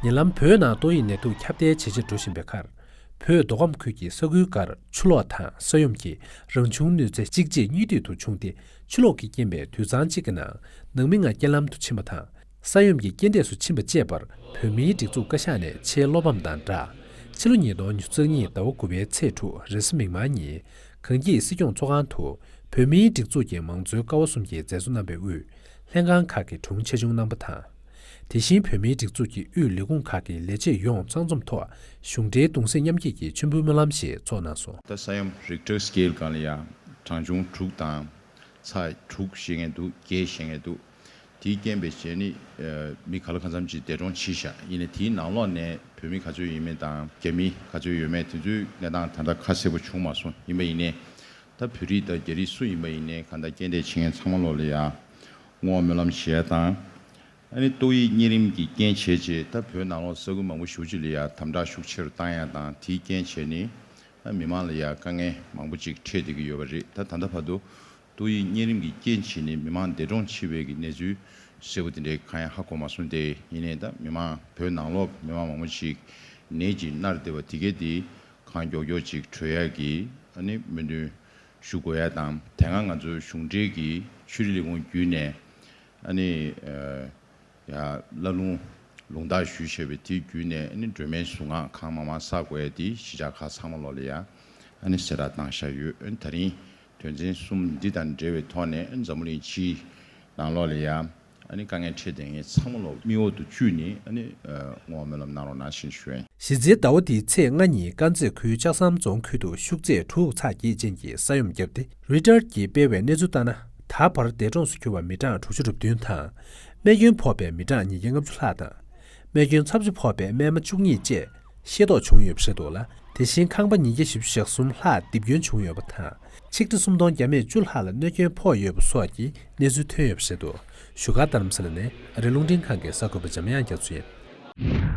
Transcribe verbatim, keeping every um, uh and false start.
ཉེ་ལམ་བོད་ནང་ཏོག་དབྱིབས་ནད་དུག་ཁྱབ་གདལ་ཇེ་ཆེར་འགྲོ་བཞིན་པའི་ཁར། བོད་མདོ་ཁམས་ཁུལ་གྱི་ས་ཁུལ་འགར་ཆུ་ལོག་དང་ས་ཡོམ་གྱིས་རང་བྱུང་གནོད་འཚེ་གཅིག་རྗེས་གཉིས་མཐུད་དུ་བྱུང་སྟེ། ཆུ་ལོག་གི་རྐྱེན་པས་དུད་ཚང་གཅིག་གི་ནང་ནང་མི་ལྔ་རྐྱེན་ལམ་དུ་ཕྱིན་པ་དང་། ས་ཡོམ་གྱི་རྐྱེན་འདས་སུ་ཕྱིན་པ་བཅས་པར་བོད་མིའི་སྒྲིག་འཛུགས་བཀའ་ཤག་ནས་ཆེས་བློ་ཕམ་དང་སྦྲགས། ཕྱི་ལོ་ཉིས་སྟོང་ཉི་ཤུ་རྩ་གཉིས་ཟླ་བ་དགུ་པའི་ཚེས་དྲུག་རེས་གཟའ་མིག་དམར་ཉིན། གངས་སྐྱིད་སྲིད་སྐྱོང་ཚོགས་ཁང་དུ་བོད་མིའི་སྒྲིག་འཛུགས་ཀྱི་མང་གཙོའི་ཀ་བ་གསུམ་གྱི་མཛད་གཙོ་རྣམ་པའི་དབུས་ལྷན་ཁང་ཁག་གི་དྲུང་ཆེ་ཆུང་རྣམ་པ་དང་། དེ་བཞིན་བོད་མིའི་སྒྲིག་འཛུགས་ཀྱི་དབུས་ལས་ཁུངས་ཁག་གི་ལས་བྱེད་ཡོངས་ཚང་འཛོམས་ཐོག་གཞུང་འབྲེལ་གདུང་སེམས་མཉམ་སྐྱེད་ཀྱི་མཆོད་འབུལ་སྨོན་ལམ་ཞིག་ཚོགས་གནང་སོང་། ད་ས་ཡོམ་རིག་ཊར་སི་ཀེལ་སྒང་ལ་ཡང་གྲངས་ཆུང་དྲུག་དང་ཚེག་དྲུག་བཞེས་མཁན་འདུག་བརྒྱད་བཞེས་མཁན་འདུག་དེའི་རྐྱེན་པས་བྱས་ནས་ཨ་མི་ག་ལ་གང་འཚམ་ཅིག་འདས་གྲོངས་ཕྱིན་ཤག་ཡིན་ནའི་དེའི་ནང་ལོགས་ནས་བོད་མི་ག་ཚོད་ཡོད་མེད་དང་རྒྱ་མི་ག་ཚོད་ཡོད་མེད་དེ་ཚོའི་གནས་སྟངས་ད་ལྟ་ཁ་གསལ་པོ་བྱུང་མ་སོང་། ཡིན་པ་ཡིན་ནའི་ད་བོད་རིགས་དང་རྒྱ་རིགས་སུ་ཡིན་པ་ཡིན་ནའི་གང་ལྟར་རྐྱེན་འདས་ཕྱིན་མཁན་ཚང་མ་ལོག་ལ་ཡ་བསྔོ་བ་སྨོན་ལམ་ཞུ་ཡ་དང་། ཨ་ནི་ཏོག་དབྱིབས་གཉན་རིམས་ཀྱི་རྐྱེན་བྱས་རྗེས་ད་བོད་ནང་ལོགས་ས་ཁུལ་མང་པོ་ཞེ་པོ་ཅིག་ལ་ཡ་དམ་དྲག་ཤུགས་ཆེ་རུ་བཏང་ཡ་དང་དེའི་རྐྱེན་བྱས་ནས་ཨ་མི་མང་ལ་ཡ་དཀའ་ངལ་མང་པོ་ཅིག་འཕྲད་བསྡད་ཀྱི་ཡོད་པ་རེད། ད་ད་ལྟ་བར་དུ་ཏོག་དབྱིབས་གཉན་རིམས་ཀྱི་རྐྱེན་བྱས་ནས་མི་མང་འདས་གྲོངས་ཕྱིན་པའི་གི་གནས་ཚུལ་གསལ་པོ་དེ་འདྲའི་གང་ཡང་ཧ་གོ་མ་སོང་སྟེ། ཡིན་ནའི་ད་མི་མང་བོད་ནང་ལོགས་མི་མང་མང་པོ་ཞིག་ནད་ཀྱིས་མནར་བསྡད་པ་དེ་གས་དེ་གང་མགྱོགས་མགྱོགས་ཅིག་གྲོལ་ཡག་གི་ཨ་ནི་སྨོན་འདུན་ཞུ་དགོས་ཡ་དང་། དེ་སྔ་ང་ཚོའི་གཞུང་འབྲེལ་གྱི་ཆོས་རིག་ལས་ཁུངས་བརྒྱུད་ནས་ཨ་ནི་ཡ་བླ་ལུང་ལུང་རྟགས་ཞུས་བྱས་པའི་དེ་བརྒྱུད་ནས་ཨ་ནི་སྒྲོལ་མའི་གཟུངས་སྔགས་གང་མང་མང་བསགས་དགོས་ཡ་དེ་གཞིས་ཆགས་ཁག་ཚང་མ་ལོག་ལ་ཡ་ཨ་ནི་གསལ་བསྒྲགས་བཏང་བཞག་ཡོད། ཨ་ནི་ད་རིང་དོན་ཚན་གསུམ་འདི་དང་འབྲེལ་བའི་ཐོག་ནས་ཨ་ནི་འཛམ་བུ་གླིང་སྤྱིའི་ནང་ལོགས་ལ་ཡ་ཨ་ནི་དཀའ་ངལ་འཕྲད་བསྡད་མཁན་ཚང་མ་ལོག་མིག་འོག་ཏུ་བཅུག་ནས་ཨ་ནི་བསྔོ་བ་སྨོན་ལམ་གནང་རོགས་གནང་ཞེས་ཞུ་ཡ་ཡིན། གཞི་རྩའི་ཟླ་བ་འདིའི་ཚེས་ལྔ་ཉིན་དཀར་མཛེས་ཁུལ་ལྕགས་ཟམ་རྫོང་ཁུལ་དུ་ཤུགས་ཚད་དྲུག་ཚེག་བརྒྱད་ཅན་གྱི་ས་ཡོམ་བརྒྱབ་སྟེ། རོའི་ཊར་གྱིས་སྤེལ་བའི་གནས་ཚུལ་ལྟར་ན། ད་བར་འདས་གྲོངས་སུ་གྱུར་པ་མི་གྲངས་དྲུག་ཅུ་རེ་བདུན་དང་། རྨས་སྐྱོན་ཕོག་པའི་མི་གྲངས་ཉིས་བརྒྱ་ལྔ་བཅུ་ལྷག་དང་། རྨས་སྐྱོན་ཚབས་ཆེ་ཕོག་པའི་རྨས་མ་བཅུ་གཉིས་བཅས་ཤེས་རྟོགས་བྱུང་ཡོད་པ་རེད་འདུག་ལ། དེ་བཞིན་ཁང་པ་ཉིས་བརྒྱ་བཞི་བཅུ་ཞེ་གསུམ་ལྷག་རྡིབ་སྐྱོན་བྱུང་ཡོད་པ་དང་། ཆིག་ཁྲི་སུམ་སྟོང་བརྒྱ་མེད་བཅུ་ལྷག་ལ་གནོད་སྐྱོན་ཕོག་ཡོད་པ་སོགས་ཀྱི་གནས་ཚུལ་ཐོན་ཡོད་པ་རེད་འདུག་བཞུགས་སྒར་རྡ་རམ་ས་ལ་ནས་ཨ་རི་རླུང་འཕྲིན་ཁང་གི་གསར་འགོད་པ་འཇམ་དབྱངས་རྒྱ་མཚོ་ཡིན།